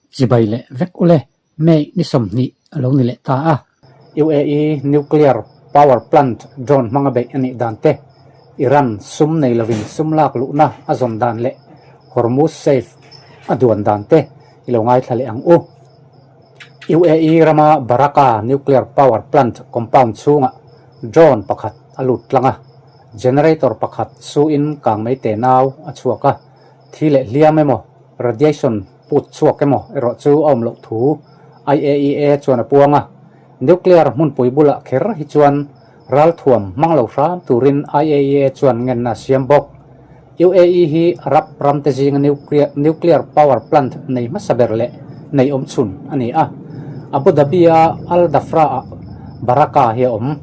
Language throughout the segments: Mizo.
Chibai leh vek ule May ni 20 a lo ni leh ta a. UAE Nuclear Power Plant drone hmanga beih a nih dan te, Iran sum nei lovin sum lak luhna a zawn dan leh Hormuz Safe a duan dan te i lo ngaithla leh ang u. UAE rama Baraka Nuclear Power Plant compound chhungah drone pakhat a lut tlang a, generator pakhat suin kangmei tenau a chhuak a, thi leh hliam emaw radiation put chhuak emaw erawh chu a awm loh thu IAEA chuan a puang a. Nuclear hmunpui bulah kher hi chuan ralthuam hmang lo hram turin IAEA chuan ngenna a siam bawk. UAE hi Arab ramte zinga nuclear power plant nei hmasa ber leh nei awm chhun a ni a. Abu Dhabi-a Al Dhafra-ah Baraka hi a awm.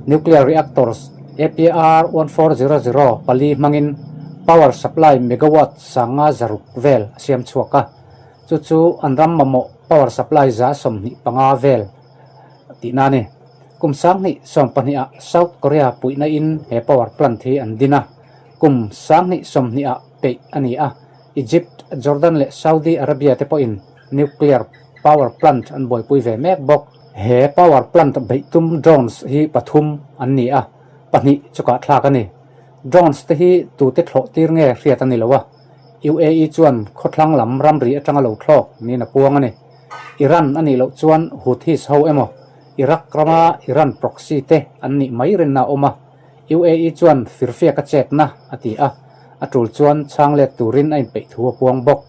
Nuclear reactors APR 1400 pali hmangin power supply megawatt sanga zaruk vel a siam chhuak a, chu chu an ram mamawh power supply 25% vel tihna a ni. Kum 2012 ah South Korea puihna in he power plant hi an din a, kum 2020 ah peih a ni a, Egypt, Jordan leh Saudi Arabia te pawhin nuclear power plant an buaipui ve mek bawk. He power plant beih tum drones hi pathum an ni a, pahnih chu kahthlak a ni. Drones te hi tute thlawh tir nge hriat a ni lo a, UAE chuan khawthlang lam ramri atanga lo thlawk niin a puang a ni. Iran a nih loh chuan Houthis ho emaw Iraq rama Iran proxy te an nih mai rinna a awm a, UAE chuan firfiak a chetna a ti a, a tul chuan chhang let turin a inpeih thu a puang bawk.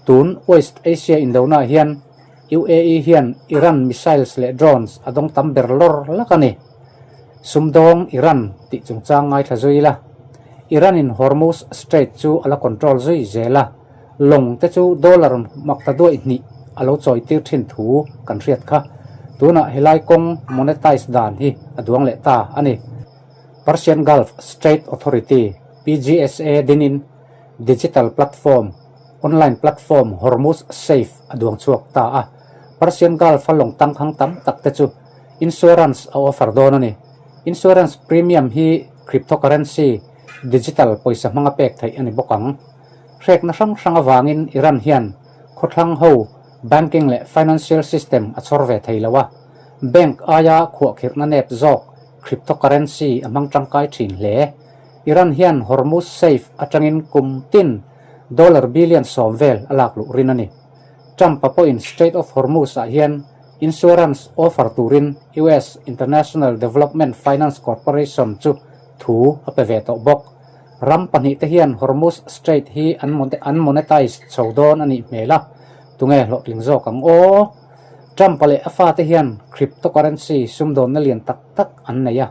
Tun West Asia indonaah hian UAE hian Iran missiles leh drones a dawng tam ber lawr lak a ni. Sumdawng Iran tih chungchang ngaithla zui ila, Iran-in Hormuz Strait chu a la control zui zel a, lawng te chu dollar makta duaih hnih a lo chawi tir thin thu kan hriat kha. Tunah helai kawng monetize dan hi a duang leh ta a ni. Persian Gulf Strait Authority, PGSA, dinin digital platform, online platform Hormuz Safe a duang chhuak ta a. Persian Gulf-a lawng tangkhang tam tak te chu Insurance a offer dawn a ni. Insurance premium hi cryptocurrency, digital pawisa hmanga pek theih a ni bawk ang. Hrekna hrang hrang avangin Iran hian khawthlang ho banking leh financial system a chhawr ve thei lo a, bank aia khuahkhirhna nep zawk cryptocurrency a hmang tangkai thin hle. Iran hian Hormuz Safe atangin kum tin dollar billion 10 vel a lak luh rin a ni. Trump-a pawhin Strait of Hormuz-ah hian Insurance offer turin US International Development Finance Corporation chu thu a pe ve tawh bawk. Ram pahnihte hian Hormuz Strait hi an monetize chho dawn a nih hmel a, tunge hlawhtling zawk ang aw? Trump-a leh a fate hian cryptocurrency sumdawnna lian tak tak an nei a,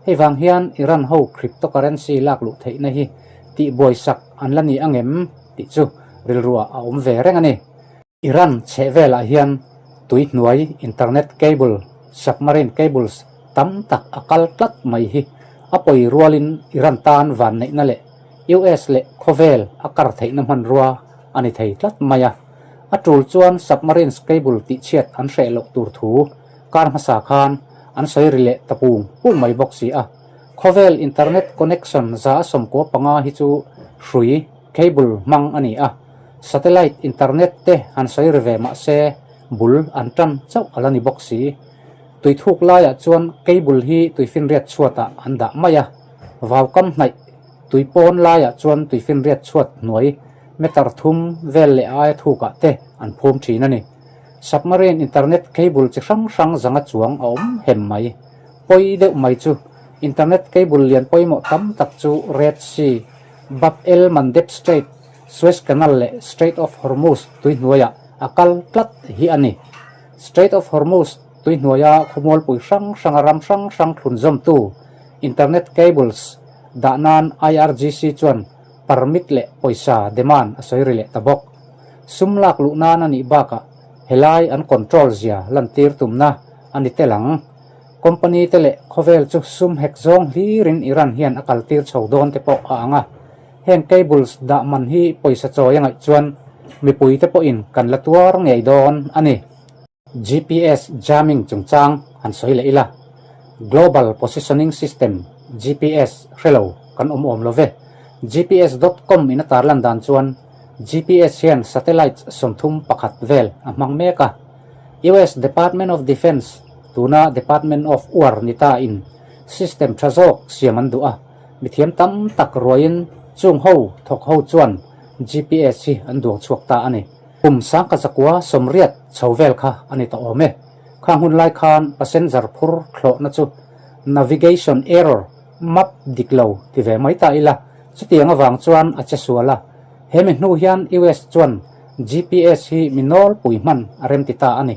hei vang hian Iran ho cryptocurrency lak luh theihna hi tihbuaisak an la ni angem tih chu rilruah a awm ve reng a ni. Iran chheh velah hian tui hnuai internet cable, submarine cables, tam tak a kal tlat mai hi a pawi rualin Iran tan vanneihna leh US leh khawvel a kar theihna hmanrua a ni thei tlat mai a. A tul chuan submarines cable tihchhiat an hreh loh tur thu kar hmasa khan an sawi ri leh ta pung pung mai bawk si a. Khawvel internet connection 95% hi chu hrui, cable, hmang a ni a. Satellite internet te han sawi ri ve mah se bul an tan chauh a la ni bawk si. Tui thuk laiah chuan cable hi tuifinriat chhuatah an dah mai a, vaukam hnaih tui pawn laiah chuan tuifinriat chhuat hnuai meter thum vel leh aia thukah te an phum thin a ni. Submarine internet cable chi hrang hrang zanga chuang a awm hem mai. Pawi deuh mai chu internet cable lian pawimawh tam tak chu Red Sea, Bab el Mandeb Strait, Suez Canal leh Strait of Hormuz tui hnuaiah a kal tlat hi a ni. Strait of Hormuz tui hnuaia khawmualpui hrang hranga ram hrang hrang thlunzawmtu internet cables dah nan IRGC chuan permit leh pawisa demand a sawi ri leh ta bawk. Sum lak luh nan a nih bakah helai an control zia lantir tumna a ni tel ang. Company te leh khawvel chu sum hek zawng hlirin Iran hian a kaltir chho dawn te pawh a ang a. Heng cables dah man hi pawisa chawi a ngaih chuan mipuite pawhin kan la tuar ngei dawn a ni. GPS jamming chungchang han sawi leh ila, Global Positioning System, GPS, hre lo kan awm awm lo ve. GPS dot com in a tarlan dan chuan GPS hian satellites 31 vel a hmang mek a. US Department of Defence, tuna Department of War ni ta in system tha zawk siam an duh a, mithiam tam tak ruaiin chung ho thawk ho chuan GPS hi an duang chhuak ta a ni. Kum 1980 chho vel kha a ni tawh awm e. Khang hun lai khan passenger phur thlawhna chu navigation error, map dik lo ti ve mai ta ila, chutiang avang chuan a che sual a. He mi hnu hian US chuan GPS hi mi nawlpui hman a rem ti ta a ni.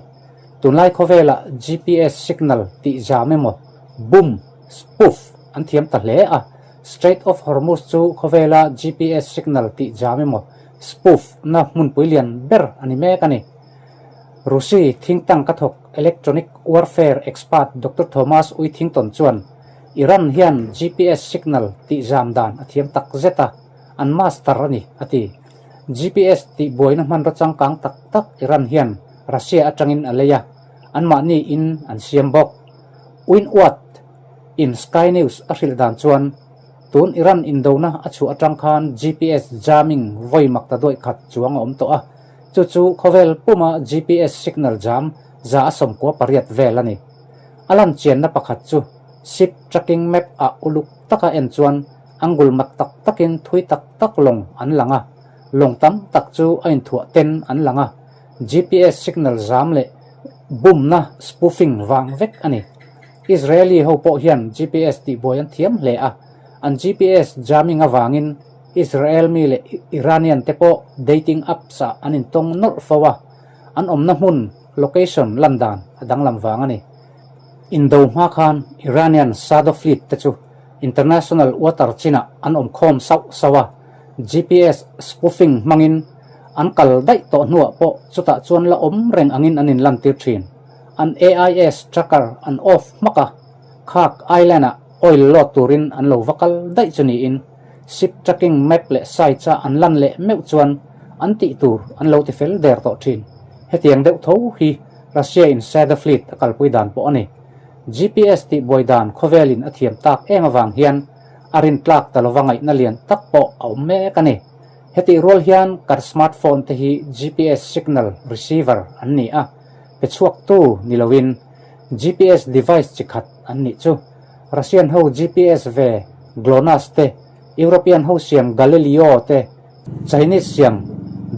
Tunlai khawvelah GPS signal tih zam emaw, boom, spoof an thiam ta hle a. Strait of Hormuz chu khawvela GPS signal tih zam emaw, spoof na hmunpui lian ber a ni mek a ni. Rusi think tank a thawk electronic warfare expert Doctor Thomas Withington chuan Iran hian GPS signal tih zam dan a thiam tak zet a, an master a ni, a ti. GPS tih buaina hmanraw changkang tak tak Iran hian Russia atangin a lei a, anmahni in an siam bawk. Winward in Sky News a hrilh dan chuan tun Iran indona a chhuah atang khan GPS jamming vawi mak ta duaih khat chuang a awm tawh a, Chu chu khawvel puma GPS signal jam 198 vel a ni. A lan chianna pakhat chu ship tracking map ah uluk taka en chuan angle mak tak takin thui tak tak lawng an lang a, lawng tam tak chu a inthuah ten an lang a, GPS signal zam leh bumna spoofing vang vek a ni. Israeli ho pawh hian GPS tihbuai an thiam hle a, an GPS jamming avangin Israel mi leh Iranian te pawh dating apps ah an intawng nawlh fo a, an awmna hmun, location, lan dan a danglam vang a ni. Indo hma khan Iranian Shadow Fleet te chu international water chinah an awm khawm sauh sauh a, GPS spoofing hmangin an kal daih tawh hnuah pawh chutah chuan la awm reng angin an inlantir thin. An AIS tracker an off hmak a, Khak Island-ah oil load turin an lo va kal daih chu niin ship tracking map leh sites a an lan leh meuh chuan an tih tur an lo ti fel der tawh thin. Hetiang deuh tho hi Russia in Shadow Fleet a kalpui dan pawh a ni. GPS tih buai dan khawvelin a thiam tak em avang hian a rintlak ta lova ngaihna lian tak pawh a awm mek a ni. Hetih rual hian kan smartphone te hi GPS signal receiver an ni a, pe chhuaktu ni loin GPS device chi khat an nih chu. Russian ho GPS ve Glonass te, European ho siam Galileo te, Chinese siam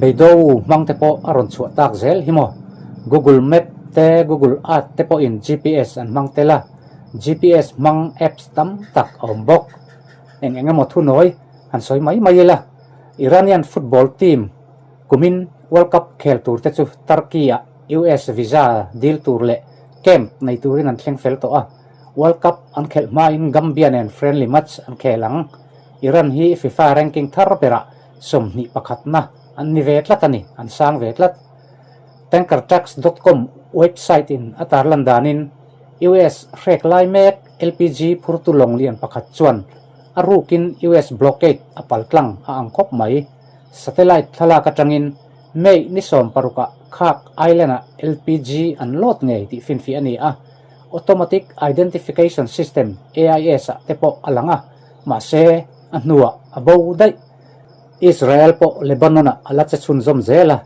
Beidou hmang te pawh a rawn chhuah tak zel hi maw? Google Map te, Google Earth te pawhin GPS an hmang tel a, GPS hmang apps tam tak a awm bawk. Eng eng emaw thunawi han sawi mai mai ila, Iranian football team kumin World Cup khel tur te chu Turkey-ah US visa dil tur leh camp nei turin an thleng fel tawh a. World Cup an khelh hmain Gambia nen friendly match an khel ang. Iran hi FIFA ranking thar berah 21 na an ni ve tlat a ni, an sang ve tlat. Tankertrucks dot com website in a tarlan danin US hrek lai mek LPG phurtu lawng lian pakhat chuan a rukin US blockade a pal tlang a ang khawp mai. Satellite thlalak atangin May ni 16 ah Kharg Island ah LPG an load ngei tih finfiah a ni a. Automatic Identification System, AIS, ah te pawh a lang a, mahse a hnuah a bo daih. Israel pawh Lebanon-ah a la che chhunzawm zel a,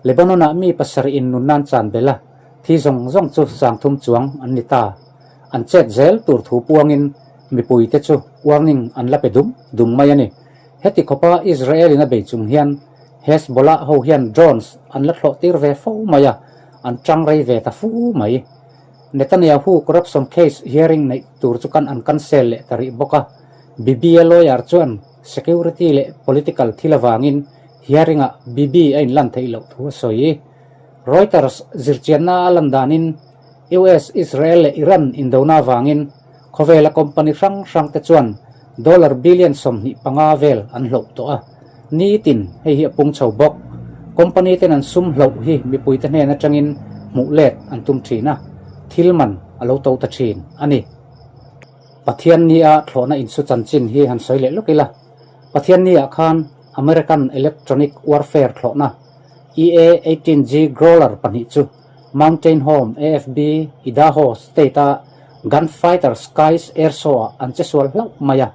Lebanon-ah mi pasarih in nun nan chan belh a, thi zawng zawng chu 3000 chuang an ni ta. An chet zel tur thu puangin mipuite chu warning an la pe dum dum mai a ni. Heti khawpa Israel-in a bei chung hian Hezbollah ho hian drones an la thlawh tir ve fo mai a, an tang rei ve ta fu mai. Netanyahu corruption case hearing neih tur chu kan an cancel leh ta rih bawk a, Bibi a lawyer chuan security leh political thil avangin hearing ah Bibi a inlan theih loh thu a sawi. Reuters zirchianna a lan danin US, Israel leh Iran indona avangin khawvela company hrang hrang te chuan dollar billion 25 vel an hloh tawh a, nitin hei hi a pung chho bawk. Company ten an sum hloh hi mipuite hnen atangin hmuh let an tum thin a, thil man a lo to ta thin a ni. Pathian nia thlawhna insu chanchin hi han sawi leh lawk ila, Pathian niah khan American Electronic Warfare thlawhna EA-18G Growler pahnih chu Mountain Home AFB, Idaho State-a Gunfighter Skies Air Show-ah an che sual hlauh mai a.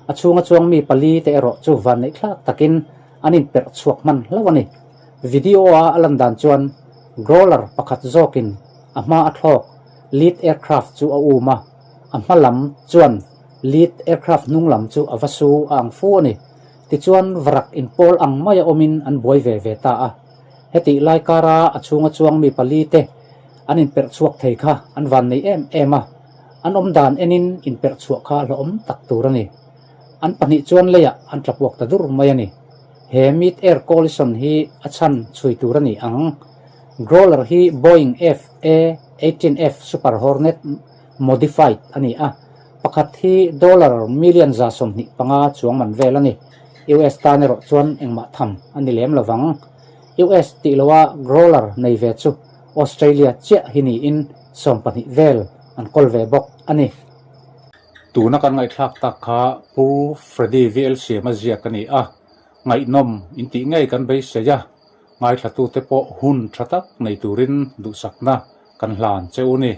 A chhunga chuang mi pali te erawh chu vanneih thlak takin an inperh chhuak hman hlauh a ni. Video-a a lan dan chuan Growler pakhat zawkin a hma a thlawk lead aircraft chu a um a, a hma lam chuan lead aircraft hnung lam chu a va su a ang fu a ni. Tichuan varak inpawl ang maia awmin an buai ve ve ta a. Hetih lai kara a chhunga chuang mi pali te an inperh chhuak thei kha an van nei em em a, an awm dan enin inperh chhuah kha hlawhawm tak tur a ni. An pahnih chuan leiah an tla puak ta dur mai a ni. He mid air collision hi a chhan chhui tur a ni ang. Growler hi Boeing FA-18F Super Hornet modified a ni a, pakhat hi dollar million 25 chuang man vel a ni. US tan erawh chuan engmah tham a ni lem lovang. US tih loha Growler nei ve chu Australia chiah hi niin 12 vel an kawl ve bawk a ni. Tuna kan ngaihthlak tak kha Pu Freddy VL Siama ziak a ni a, ngaihnawm intih ngei kan beisei a, ngaithlatute pawh hun tha tak nei turin duhsakna kan hlan che u ni.